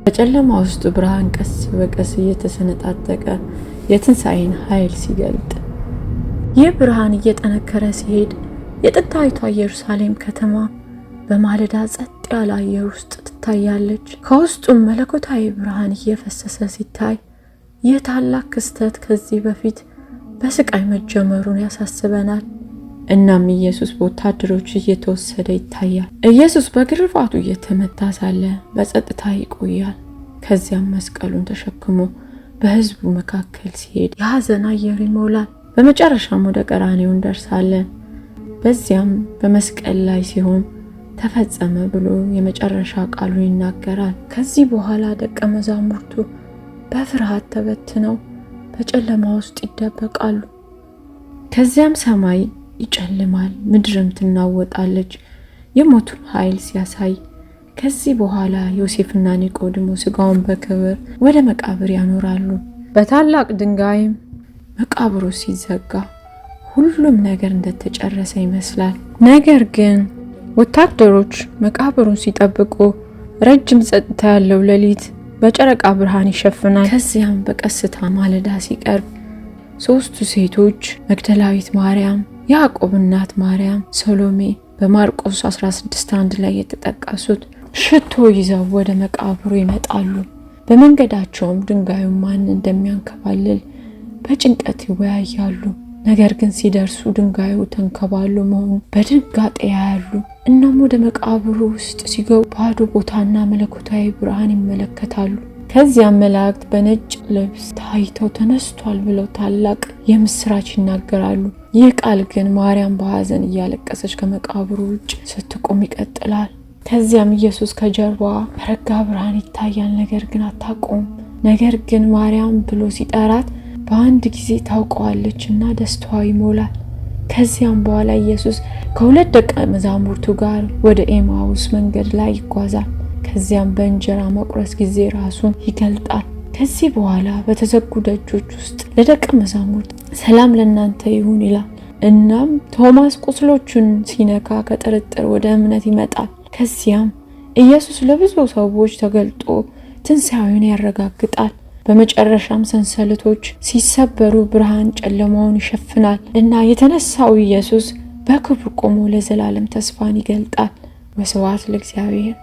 በጨለማ ውስጥ ብርሃን ቀስ በቀስ እየተሰነጣጠቀ የትንሣኤን ኃይል ሲገልጥ፣ ይህ ብርሃን እየጠነከረ ሲሄድ የጥንታዊቷ ኢየሩሳሌም ከተማ በማለዳ ጸጥ ያለ አየር ውስጥ ትታያለች። ከውስጡም መለኮታዊ ብርሃን እየፈሰሰ ሲታይ፣ ይህ ታላቅ ክስተት ከዚህ በፊት በስቃይ መጀመሩን ያሳስበናል። እናም ኢየሱስ በወታደሮች እየተወሰደ ይታያል። ኢየሱስ በግርፋቱ እየተመታ ሳለ በጸጥታ ይቆያል። ከዚያም መስቀሉን ተሸክሞ በሕዝቡ መካከል ሲሄድ የሐዘን አየር ይሞላል። በመጨረሻም ወደ ቀራንዮ እንደርሳለን። በዚያም በመስቀል ላይ ሲሆን ተፈጸመ ብሎ የመጨረሻ ቃሉን ይናገራል። ከዚህ በኋላ ደቀ መዛሙርቱ በፍርሃት ተበትነው በጨለማ ውስጥ ይደበቃሉ። ከዚያም ሰማይ ይጨልማል፣ ምድርም ትናወጣለች፣ የሞቱን ኃይል ሲያሳይ። ከዚህ በኋላ ዮሴፍና ኒቆዲሞስ ሥጋውን በክብር ወደ መቃብር ያኖራሉ። በታላቅ ድንጋይም መቃብሩ ሲዘጋ ሁሉም ነገር እንደተጨረሰ ይመስላል። ነገር ግን ወታደሮች መቃብሩን ሲጠብቁ ረጅም ጸጥታ ያለው ሌሊት በጨረቃ ብርሃን ይሸፍናል። ከዚያም በቀስታ ማለዳ ሲቀርብ ሦስቱ ሴቶች መግደላዊት ማርያም፣ ያዕቆብ እናት ማርያም፣ ሰሎሜ በማርቆስ 16:1 ላይ የተጠቀሱት ሽቶ ይዘው ወደ መቃብሩ ይመጣሉ። በመንገዳቸውም ድንጋዩን ማን እንደሚያንከባልል በጭንቀት ይወያያሉ። ነገር ግን ሲደርሱ ድንጋዩ ተንከባሎ መሆኑን በድንጋጤ ያያሉ። እናም ወደ መቃብሩ ውስጥ ሲገቡ ባዶ ቦታና መለኮታዊ ብርሃን ይመለከታሉ። ከዚያም መላእክት በነጭ ልብስ ታይተው ተነስቷል ብለው ታላቅ የምስራች ይናገራሉ። ይህ ቃል ግን ማርያም በሐዘን እያለቀሰች ከመቃብሩ ውጭ ስትቆም ይቀጥላል። ከዚያም ኢየሱስ ከጀርባዋ በረጋ ብርሃን ይታያል፣ ነገር ግን አታውቀውም። ነገር ግን ማርያም ብሎ ሲጠራት በአንድ ጊዜ ታውቀዋለች እና ደስታዋ ይሞላል። ከዚያም በኋላ ኢየሱስ ከሁለት ደቀ መዛሙርቱ ጋር ወደ ኤማውስ መንገድ ላይ ይጓዛል። ከዚያም በእንጀራ መቁረስ ጊዜ ራሱን ይገልጣል። ከዚህ በኋላ በተዘጉ ደጆች ውስጥ ለደቀ መዛሙርት ሰላም ለእናንተ ይሁን ይላል። እናም ቶማስ ቁስሎቹን ሲነካ ከጥርጥር ወደ እምነት ይመጣል። ከዚያም ኢየሱስ ለብዙ ሰዎች ተገልጦ ትንሣኤውን ያረጋግጣል። በመጨረሻም ሰንሰለቶች ሲሰበሩ ብርሃን ጨለማውን ይሸፍናል እና የተነሳው ኢየሱስ በክብር ቆሞ ለዘላለም ተስፋን ይገልጣል። ወስብሐት ለእግዚአብሔር።